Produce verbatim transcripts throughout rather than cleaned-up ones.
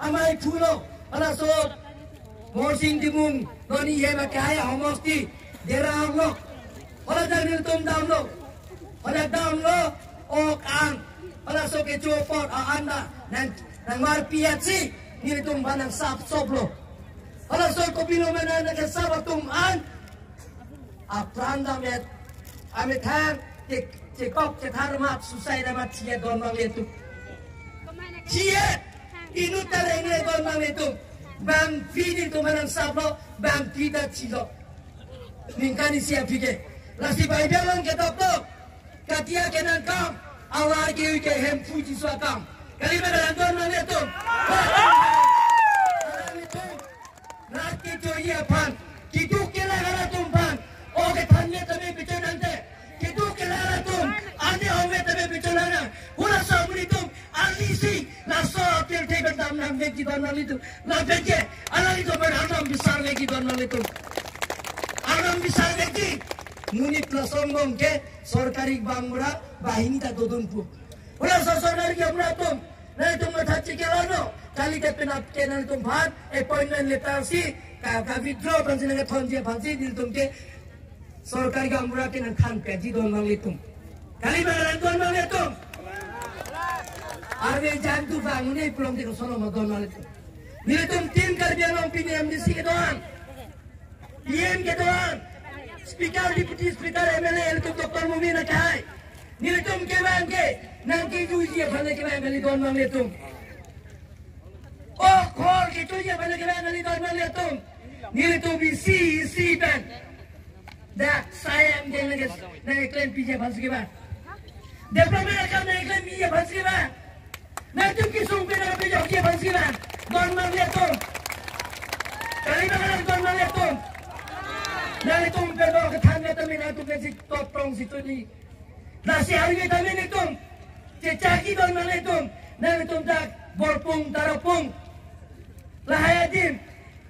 Amei phulo, halaso Morsing Timung, noni hem akai ahomosti, dera lo, hala jang nelitum damlo, hala damlo, ok an, halaso kecho apor a-an ta, nang, nangmarpi atsi, nelitum aphan nangsap soplo. Halaso kopilo mena nang kesap atum an, apran damet, amethang, chek, chekok, chethar mat, suicide mat, chiet don nanglitum. Chiet, inut ta rengle don nanglitum. Bangpi nelitum aphan nangsaplo, bangpi ta chilo. Ningkan isi aphi ke. Lasi Bible along ketok to. Katia ke nangkam, alar ke-ui ke Hemphu Jisu akam. Kali ma kalang don nanglitum. Rat kechoji aphan, keduk kelang atum aphan, o kethan le tame pechonangte, keduk kelang atum, ane ong le tame pechonang, hula so amonit atum, alisi, laso apirthe pen dam nangvekji don nanglitum, lapen ke, alanglitum pen arnam bisarvekji don nanglitum. Arnam bisarvekji, monit lason angbong ke, sorkari gaonbura, bahini ta dodun pu. Hula so sorkari gaonbura atum, nangtum matha chikelo no, kali te penap ke nangtum aphan, appointment letter si, ka, ka withdraw aphansi nangkethonji aphansi, nelitum ke, sorkari gaonbura ke nangthanpetji don nanglitum. Kali ma kalang don nanglitum. Arve jan tu bang ne pulang te kosono ma don nanglitum. Nelitum Team Karbi Anglong pini M D C kedo-an. E M kedo-an, Speaker, Deputy Speaker, M L A, ilitum Doctor Momin akai. Nelitum kevang ke, nangkejuji aphan kevang kali don nanglitum. O khor kechoji aphan kevang kali don nanglitum. Nelitum isi, isi pen. Dak sayang ke nangke, nangkeklempi ji aphansi kevang. Development akam nangkeklempi ji aphansi kevang. Nangtum kesung pen nangpejokji aphansi kevang. Don nanglitum. Kali ma kalang don nanglitum. Nangtum pen bor kethan le tame nangtum pen si toprong si tuni. Lasi hari ke tame nangtum. Chechakji don nanglitum. Nangtum dak Borpung, Tarapung. Lahai adim.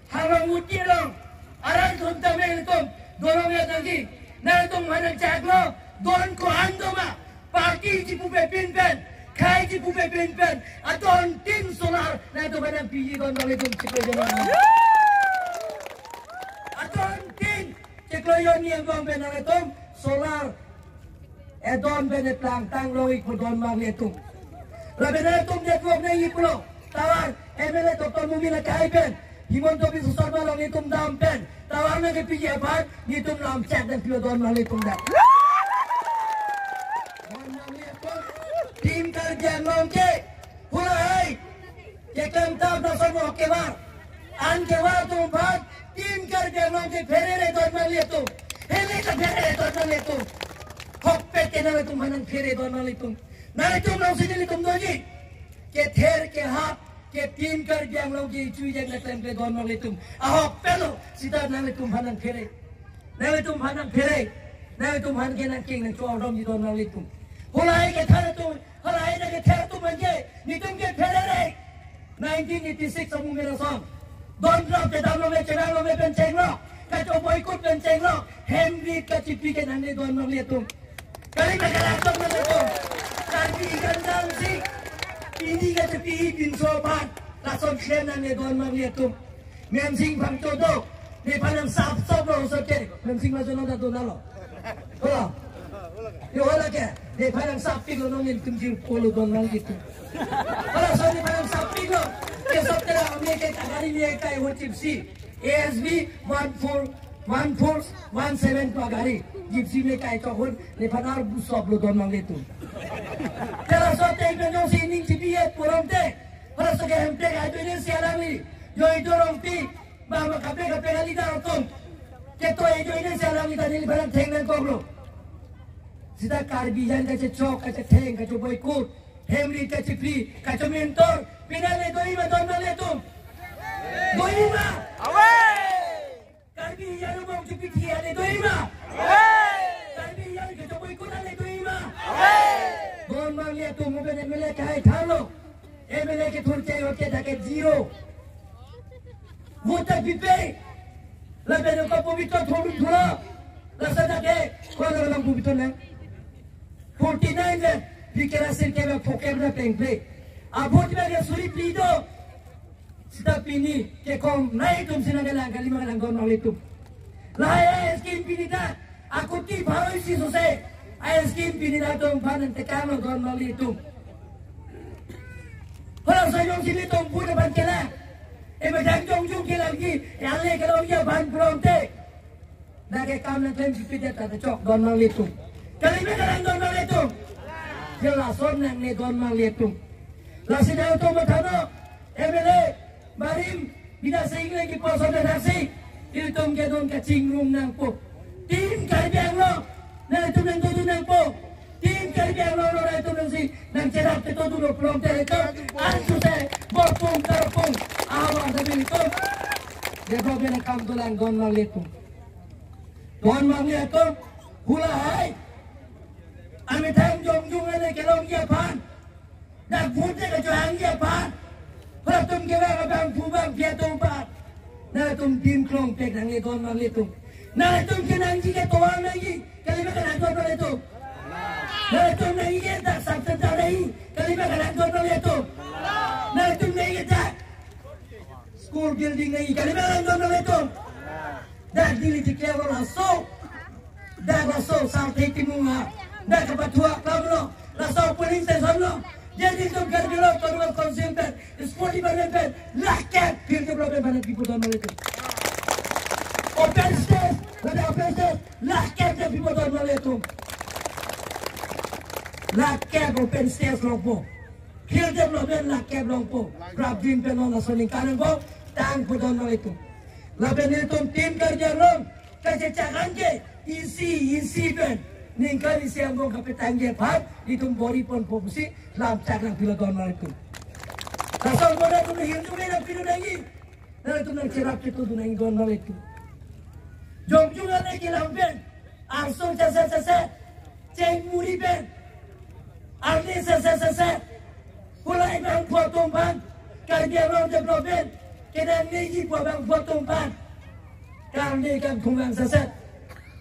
Halong uti along, arat atum tame nangtum, dolong ya tangki, nangtum aphan nangchaklo, don ko-an do ma, party chipupe pin pen, khei chipupe pin pen, adon tin solar, nangtum aphan nangpiji don nanglitum chiklo jon. Adon tin, chiklo jon ni angbong pen nangtum, solar, edon pen eplangtang long-ik pu don nanglitum. Lapen nangtum network nang-ik pulo. Tower M L A Doctor Momin akai pen, Himanta Biswa Sarma along nelitum dam pen, tower nangkepiji aphan, nelitum lam chak dan pilo don nanglitum dak. Don nanglitum. Team Karbi Anglong ke, hula hai. Keklem tap dasar mo kevar. An kevar atum aphan, Team Karbi Anglong ke pherere don nanglitum. Hele ta pherere don nanglitum. Hokpet ke nangtum aphan nangphere don nanglitum. Nanglitum alongsi nelitum doji. Kether kehap, ke Team Karbi Anglong ke ichu ijak nangklem ke don nanglitum. Ahokpet lo, sita nanglitum aphan nangphere. Nanglitum aphan nangphere. Nanglitum aphan ke nangking nangcho adomji don nanglitum. Hula hai kethan atum, hula hai nangkether atum aphan ke, nelitum ke pherere. Nineteen eighty-six amu mera song. Don drop ke dam lo me, chenang lo me pen chenglo. Kacho boycott pen chenglo. Hem rit kachipi ke nangne don nanglitum. Kali ma kalang don nanglitum. Karbi gandam si. Pini kachipi hi pinso aphan. Lason klen nangne don nanglitum. Mensing Phangcho do. Nephan nangsap soplo so ke. Mensing ma jono da donalo. Hola. Yo hola ke. Nephan nangsap piklo nonke nelitum ji polo don nanglitum. Hola so nephan nangsap piklo. Ke sop tera ame ke kagari me kai ho Gypsy. A S B one four, one four one seven pu agari. Gypsy me kai chok hon nephan arbu soplo don nanglitum. Tera so te pen jongsi ning chipi et purom te. Hola so ke hemprek ajoine si alangli. Joy Dorongpi. Ba ma kaprek kaprek a-leader atum. Keto ajoine si alangli ta neliphan nangtheng nangkoklo. Sita Karbi jan kachechok, kachetheng, kacho boycott. Hem rit kachipi, kacho mentor. Pini le doji ma don nanglitum. Doji ma. Awe. Karbi jan angbong chipithi ale doji ma. Awe. Karbi jan kacho boycott ale doji ma. Awe. Don nanglitum mo ben M L A kai tharlo. M L A kethur chai vote ke dak ke zero. Vote ta pipe. Lapen ko Pobitro thurun thura. Lasa dak ke ko la lang Pobitro nang. Forty nine le. Bikera sir ke ba phokem na pengple. A vote ba ke suri pi do. Seta pini kekom nai atum si nangkelang, kalima kelang don nanglitum. Lahai a-scheme pini ta akuti pharo isi sose a-scheme pini latum aphan nangtekanglo don nanglitum. Hala sojong si nelitum vote aphan kelang. Emethang jongjong kelangji, ale kelongji aphan pulote dak ke kam nangklem pipedet ta chok don nanglitum. Kalima kelang don nanglitum. Jelason nangne don nanglitum. Lasi nangtum mathanon, M L A barim, bida sing lagi poso dan haksi, ilitum kedon kachingrum nangpo. Team Karbi Anglong, nangtum nangdodun nangpo. Team Karbi Anglong lo nangtum nangsi nangcherap kedodun lo pulote ilitum ansose Borpung Tarapung awan dami ilitum. Development akam dolang don nanglitum. Don nanglitum, hala hai amethang jongjong ale kelongji aphan, dak vote kachehangji aphan, halatum kevang abangphu bangphi atum aphan nangtum dim klong pek nangne don nanglitum. Nangtum kenangji ke tovar nangji, kalima kelang don nanglitum. Nangtum nangji ke dak sub center nangji, kalima kelang don nanglitum. Nangtum nangji ke dak school building nangji, kalima kelang don nanglitum. Dak neli declare laso, dak laso Sarthe Timung a, dak kapathuak klam lo, laso polling station lo. Jadi ilitum Karbi Anglong Autonomous Council pen, Sport Department pen, lakh kep field development aphan pipo don nanglitum. Open stage, lada open stage, lakh kep nangpipo don nanglitum. Lakh kep open stage longpo. Field development lakh kep longpo. Prapdin pen non laso ningkan angbong tangpo don nanglitum. Lapen nelitum Team Karbi Anglong kachechak an ke isi isi pen ningkan isi angbong kapetangji aphan nelitum bor-i ponpo pusi lamchak nangpilo don nanglitum. Lason bor-i atum hirjume nangpidun nangji. Nangtum nangcherap kedodun nangji don nanglitum. Jongjong ale kelang pen, arso sese sese, cheng muri pen, arni sese sese, pulai abangphu atum aphan, Karbi Anglong development kenangji pu abangphu atum aphan, karni kangthum sese.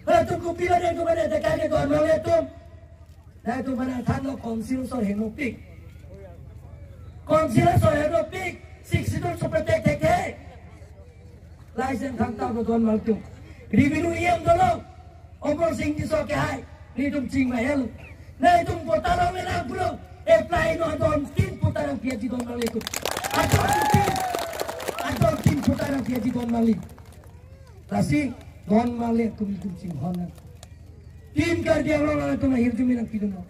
Halatum kopilo nangtum ane tekangke don nanglitum. Nangtum aphan nangthanlo Council asor henopik. Council asor henopik, Sixth Schedule so protect thekthe. Lahai si nangthan tanglo don nanglitum. Revenue E M dolo, Amarsing Tisso ke hai, nelitum chingvai helo. Nangtum patta longlelang pulo, apply non adon tin patta nangpiaji don nanglitum. Adon tin, adon tin patta nangpiaji don nangli. Lasi don nanglitum, nelitum chinghon nang. Team Karbi Anglong nangtum ahirjume nangpidunnon.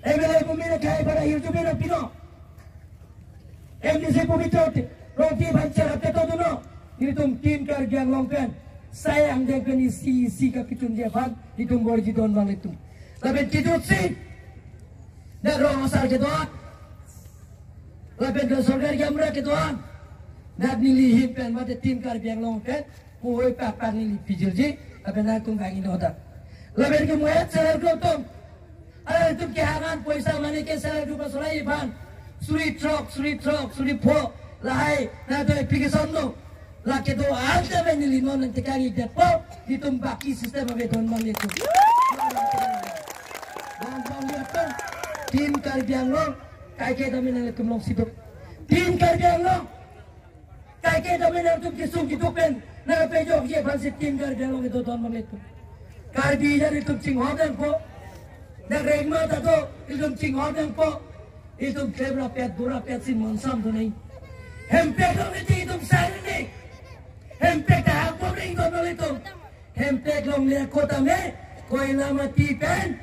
M L A pu mena kai para ahirjume nangpidun. M D C pu mena te, roti aphan cherap kedodunnon. Nelitum Team Karbi Anglong pen, sai angdeng pen isi isi kapechunji aphan nelitum bor-iji don nanglitum. Lapen kejutsi, dak rong asar kedo-an, lapen dak sorkar gaonbura kedo-an, dak neli ahin pen mate Team Karbi Anglong pen puvoiphit aphan neli pijirji, lapen nangtum bang-inon dak. Lapen ke mo-et self help group atum, alanglitum kehang an poisa mane ke self help group asolai aphan suri throk, suri throk, suri pho, lahai nangtum application lo. Lake do-an tame neli non nangtekang-ikdetpo, nelitum baki system ave don nanglitum. Don nanglitum. Team Karbi Anglong, kaike tame nangtum longsi do. Team Karbi Anglong, kaike tame nangtum kesung keduk pen nangpejokji aphansi Team Karbi Anglong kedo don nanglitum. Karbi aja nelitum chinghon nangpo. Dak rengma ta do, nelitum chinghon nangpo. Nelitum klem rapet, dur rapet si monsam do nai. Hempek longle ti nelitum sai nai. Hempek ta hakbom ring don nanglitum. Hempek longle ako tame, Koilamati pen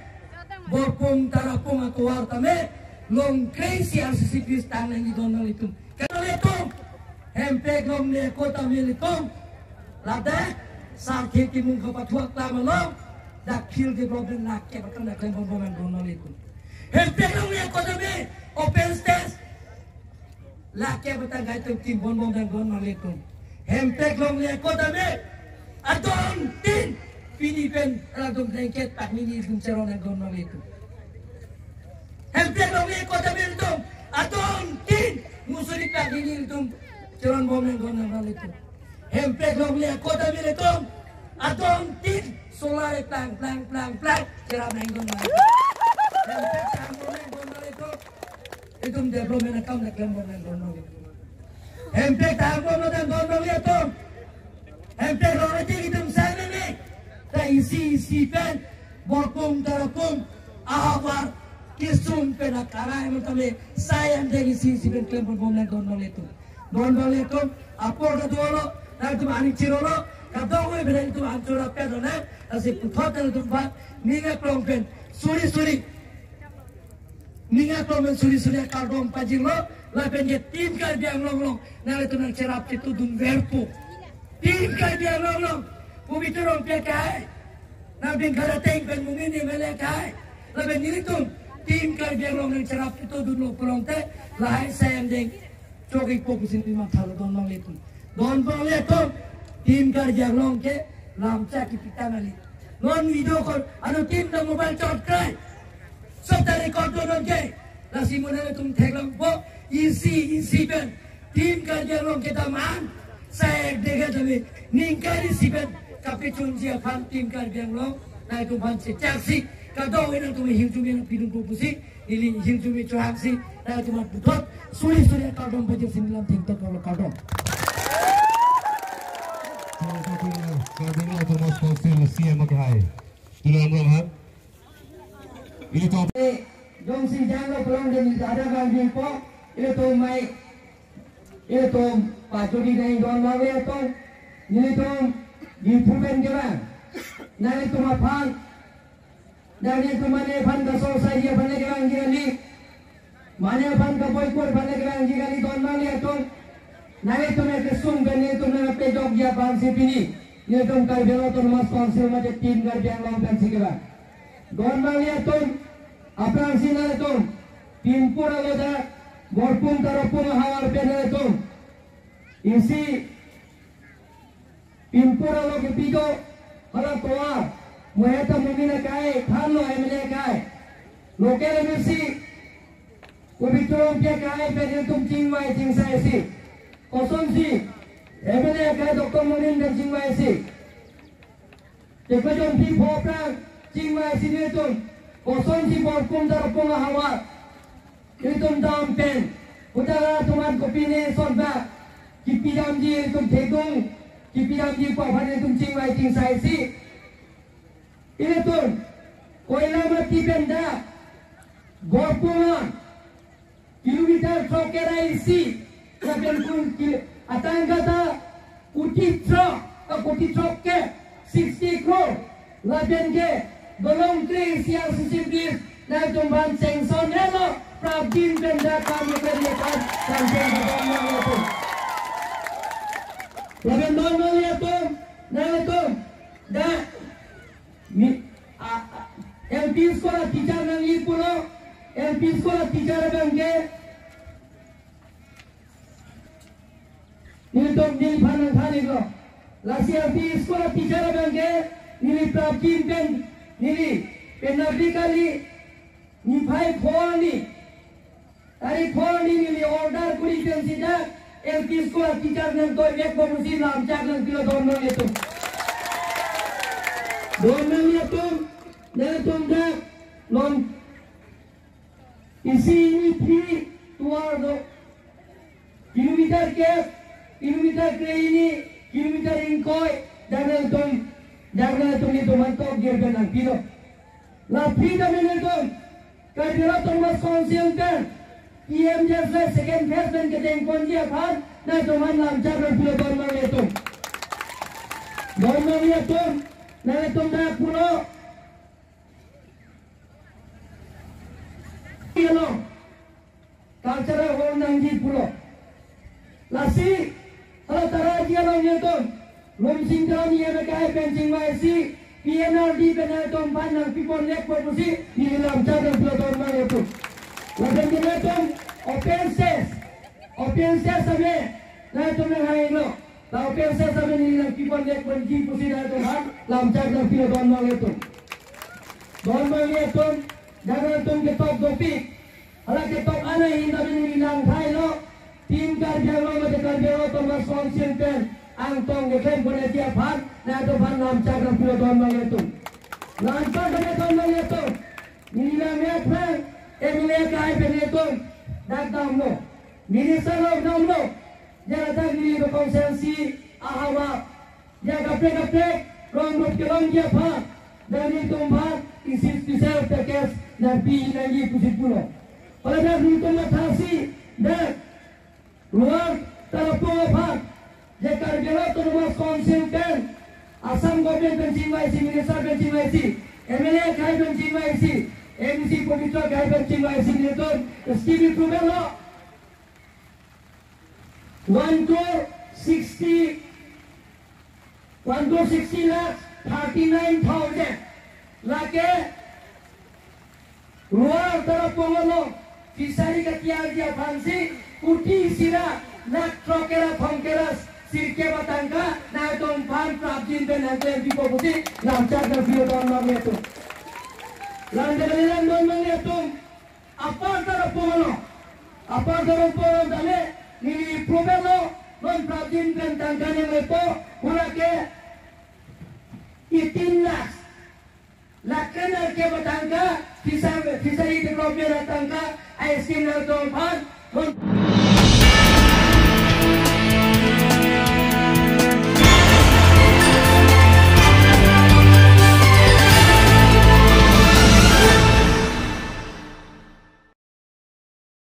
Borpung Tarapung atovar tame, Longkreng C R C C office tang nangji don nanglitum. Kali ilitum, Hempek longle ako tame ilitum, ladak Sarthe Timung kapathuak klam along, dak field development lakh kep aphan dak klembom bom nang don nanglitum. Hempek longle ako tame, open stage, lakh kep aphan dak itum klembom bom nang don nanglitum. Hempek longle ako tame, adon tin, pini pen, alanglitum blanket pakni nelitum cheron nang don nanglitum. Hempek longle ako tame ilitum, adon tin, musuri pakni nelitum cheron bom nang don nanglitum. Hempek longle ako tame ilitum, adon tin, solar plang, plang, plang, plang, cherap nang don nanglitum. Hempek tang bom nang don nanglitum. Itum development akam dak klembom nang don nanglitum. Hemprek ta angbong lo dam don longle atum. Hemprek rong aji itum sai nang ne. Ta isi isi pen borpung tarapung ahavar kesung pen akarai mantame sai an deng isi isi pen klem pon bom nang don longle atum. Don longle atum apor ta dolo, nangtum aning chirolo, kadokave pen itum anchor apet lo nang, asi puthot nangtum ba, ning aklong pen suri suri. Ning aklong pen suri suri akardom pajirlo, lapen ke Team Karbi Anglong along nanglitum nangcherap chetudun verpo. Team Karbi Anglong along, Pabitra Rongpi akai, nang bin khara teng pen mungin M L A akai, lapen nelitum Team Karbi Anglong nangcherap chetudunlo pulote, lahai sai an deng chok-ikpo pusi neli mathalo don longle atum. Don longle atum, Team Karbi Anglong ke lamchak kipitang kali. Non video call, ano team ta mobile chot krai. Sob ta record do non ke. Lasi mo nanglitum theklongpo, isi isi pen Team Karbi Anglong kedam an sai ek dega tame ningkan isi pen kapechunji aphan Team Karbi Anglong nangtum aphan chechaksi, kadokave nangtum hingjumi nangpidunpo pusi neli hingjumi chohangsi nangtum aphan puthot suri suri akardom pajirsi neli lam thengtok lo, kardom. Karbi Anglong Autonomous Council C E M akhai, Tuliram Ronghang. Ilitum jongsi janglo pulang den ada bang jingpo, ilitum mai, ilitum pajodi nai don longle atum, ilitum di phuben kevang, nangtum aphan, nangtum mane aphan kaso sai aphan kevangji kali, mane aphan kapoikur aphan kevangji kali don longle atum. Nangtum kesung pen nangtum nangpejokji aphansi pini nangtum Karbi Anglong Autonomous Council mate Team Karbi Anglong pensi kevang. Don longle atum, aphrangsi nangtum Pimpur alo dak borpung tarapung ahavar pen nangtum isi Pimpur alo kepi do, hala tovar, mo heta mungin akai, thanlo M L A akai. Local M A C, Pabitra Rongpi akai pen nangtum chingvai chingsaisi. Kosonsi M L A akai Doctor Momin pen chingvaisi. Te kejongphi pho aphrang chingvaisi nangtum. Kosonsi borpung tarapung ahavar itum dam pen, kudala atum an kopine sotba kipidamji, itum thedung kipidamji pu aphan itum chingvai chingsaisi. Ilitum Koilamati pen dak borpung an kilometer throk kera isi, lapen kun ki-, atangka ta kuti throk, eh, kuti throk ke sixty crore, lapen ke dolong kre isi R C C bridge nangtum aphan sanction helo, prapjin pen dak kam kere kan sanction kedam nangtum. Lapen don nangtum, nangtum dak mi, a, a, L P school a teacher nangli pulo, L P school a teacher abang ke nelitum neliphan nangthan-iklo. Lasi L P school a teacher abang ke neli prapjin pen neli pen nabri kali niphai pho arni, tarik pho arni neli order kuri pensi dak L P school a teacher nangtoi vekpo pusi lamchak nangpilo don nangtum. Don nangtum, nangtum dak non isi ini phi tovar do. Kilometer ke, kilometer kre ini, kilometer ingkoi, dak nangtum, dak nangtum itum antok gir pen nangpilo. La phi ta nangtum Karbi Anglong Autonomous Council pen P M J S Y second phase pen kedeng ponji aphan nangtum aphan lamchak nangpilo don nangtum. Don nangtum, nangtum dak pulo. Hello. Cultural hall nangji pulo. Lasi, hala Taraji along nangtum, Lumsing Teron E M akai pen chingvaisi, P N R D pen nangtum aphan nangpipon lekpo pusi, neli lamchak nangpilo don nangtum. Lapen ke nangtum, open stage, open stage tame, nangtum nanghanglo. Ta open stage tame neli nangpipon lekponji pusi nangtum aphan lamchak nangpilo don nangtum. Don nangtum, dak nangtum ketok dopik. Hala ketok ana hin tame neli nangthailo. Team Karbi Anglong mate Karbi Anglong Autonomous Council pen angtong keklem ponji aphan, nangtum aphan lamchak nangpilo don nangtum. Lamchak nangpilo don nangtum. Neli lam ya phan, M L A akai pen nangtum dak damlo. Minister lo damlo. Jaladak neli constituency ahavar, ya kaprek kaprek rong rup kelongji aphan, dan nelitum aphan isi special package nangpi nangji pusi pulo. Pada nelitum mathasi, dan Roar Tarapung aphan, je Karbi Anglong Autonomous Council pen, Assam government pen chingvaisi, minister pen chingvaisi, M L A akhei pen chingvaisi, M C Pabitra akhei pen chingvaisi, nelitum scheme approval lo one crore sixty, one crore sixty lakh thirty-nine thousand. Lake Roar Tarapung along fishery katiarji aphansi kuti isi ra lakh throk ra thomkep ra sirkep atangka nangtum aphan prapjin pen nangklem pipo pusi lamchak nangpi-o don nanglitum. Lam jali lam don nanglitum. Apar Tarapung along, Apar Tarapung along tame neli approval lo, non prapjin pen tangka nanglepo, pura ke eighteen lakhs, lakh kre-nerkep atangka, fisher-, fishery development atangka, a-scheme nangtum aphan, non